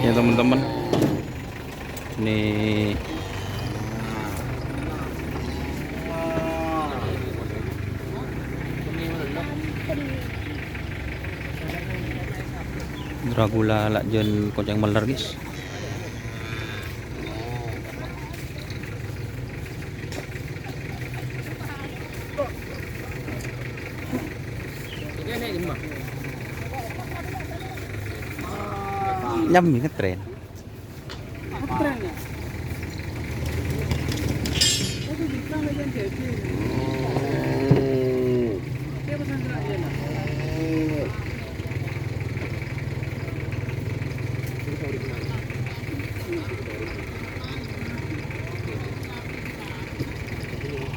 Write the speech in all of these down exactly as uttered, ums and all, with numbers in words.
Ya, teman-teman. Ini Dracula la' jhân koncèng mèller, guys. Nyambi ngetren.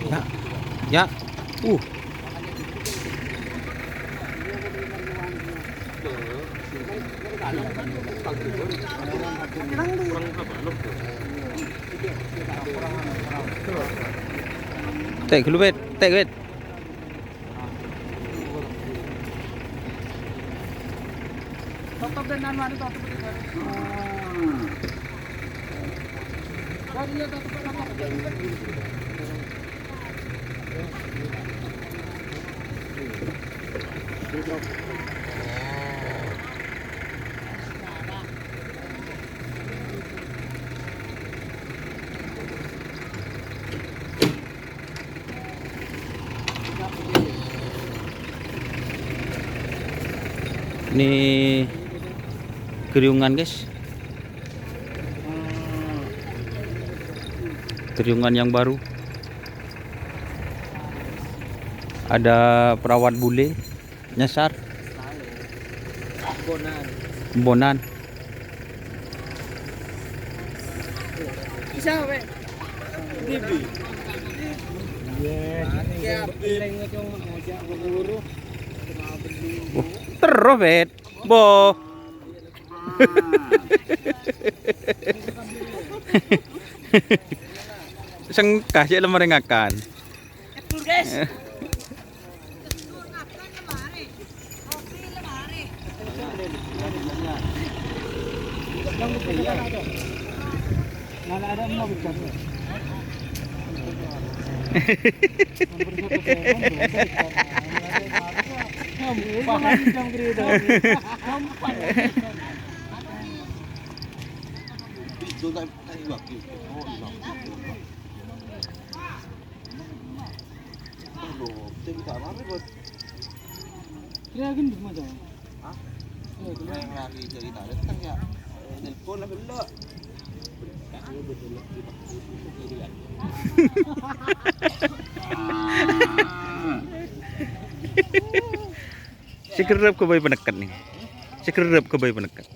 Ya. Ya. Uh. Tè' ghâllu, Wit. Tè' ghâllu. Ini geriungan, guys. Geriungan yang baru. Ada perawat bule nyasar. Bonan. Bonan. Bisa, Pak. Bibi. Iya. Terus, Bet. Bo. Sengkah sih lemari ngakan. Betul, guys. Kira gini macam. Hah? Iya, gini. Yang lari cerita, datang ya. Eh, nelpon lah, belok. Sè kerrep ka bhâi panèkkat, nè. Sè kerrep ka bhâi panèkkat.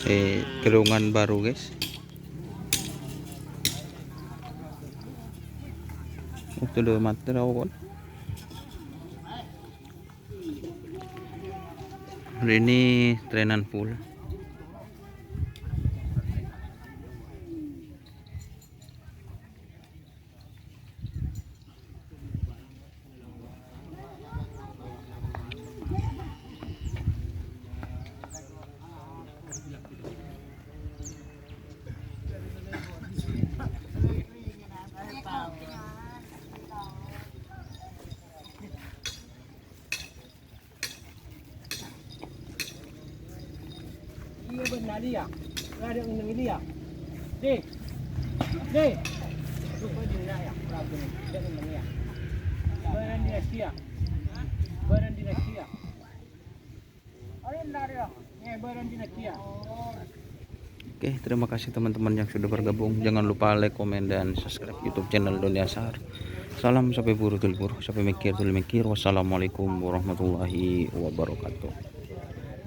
Eh, geriungan baru, guys. Oh, sudah mati lah, pokoknya. Hari ini trenan full. Iya, benar, iya. Ada yang nengil, iya. Deh. Deh. Aduh, kok dina, ya? Ragu nih. Ada yang nengil, ya. Oke, terima kasih teman-teman yang sudah bergabung. Jangan lupa like, komen, dan subscribe YouTube channel Doni Asar. Salam sampè buru dulur, sampè mèkkèr dulur mèkkèr. Wassalamualaikum warahmatullahi wabarakatuh.